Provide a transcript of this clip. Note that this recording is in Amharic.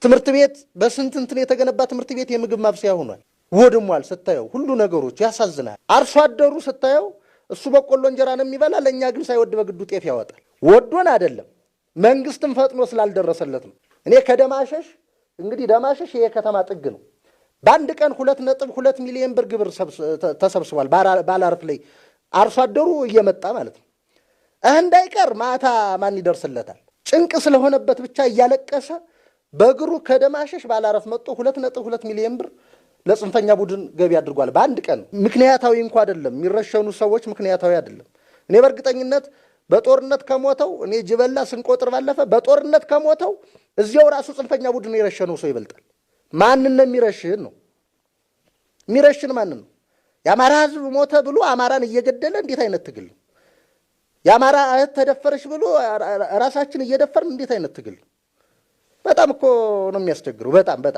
ትምህርት ቤት በስንት እንትን የተገነባ ትምህርት ቤት የምግብ ማብሰያ ሆኗል፣ ወድሟል። ስታየው ሁሉ ነገሮች ያሳዝናል። አርሶ አደሩ ስታየው እሱ በቆሎ እንጀራ ነው የሚበላ፣ ለእኛ ግን ሳይወድ በግዱ ጤፍ ያወጣል። ወዶን አይደለም፣ መንግስትም ፈጥኖ ስላልደረሰለት ነው። እኔ ከደማሸሽ እንግዲህ ደማሸሽ ይሄ ከተማ ጥግ ነው። በአንድ ቀን 2.2 ሚሊዮን ብር ግብር ተሰብስቧል። ባላርፍ ላይ አርሶ አደሩ እየመጣ ማለት ነው። እህ እንዳይቀር ማታ ማን ይደርስለታል? ጭንቅ ስለሆነበት ብቻ እያለቀሰ በእግሩ ከደማሸሽ ባላረፍ መጥቶ 2.2 ሚሊዮን ብር ለጽንፈኛ ቡድን ገቢ አድርጓል በአንድ ቀን። ምክንያታዊ እንኳ አይደለም፣ የሚረሸኑ ሰዎች ምክንያታዊ አይደለም። እኔ በእርግጠኝነት በጦርነት ከሞተው፣ እኔ ጅበላ ስንቆጥር ባለፈ በጦርነት ከሞተው እዚያው ራሱ ጽንፈኛ ቡድን የረሸነው ሰው ይበልጣል። ማንን ነው የሚረሽን ነው የሚረሽን? ማንን ነው? የአማራ ሕዝብ ሞተ ብሎ አማራን እየገደለ እንዴት አይነት ትግል ነው? የአማራ እህት ተደፈረች ብሎ ራሳችን እየደፈርን እንዴት አይነት ትግል ነው? በጣም እኮ ነው የሚያስቸግረው። በጣም በጣም።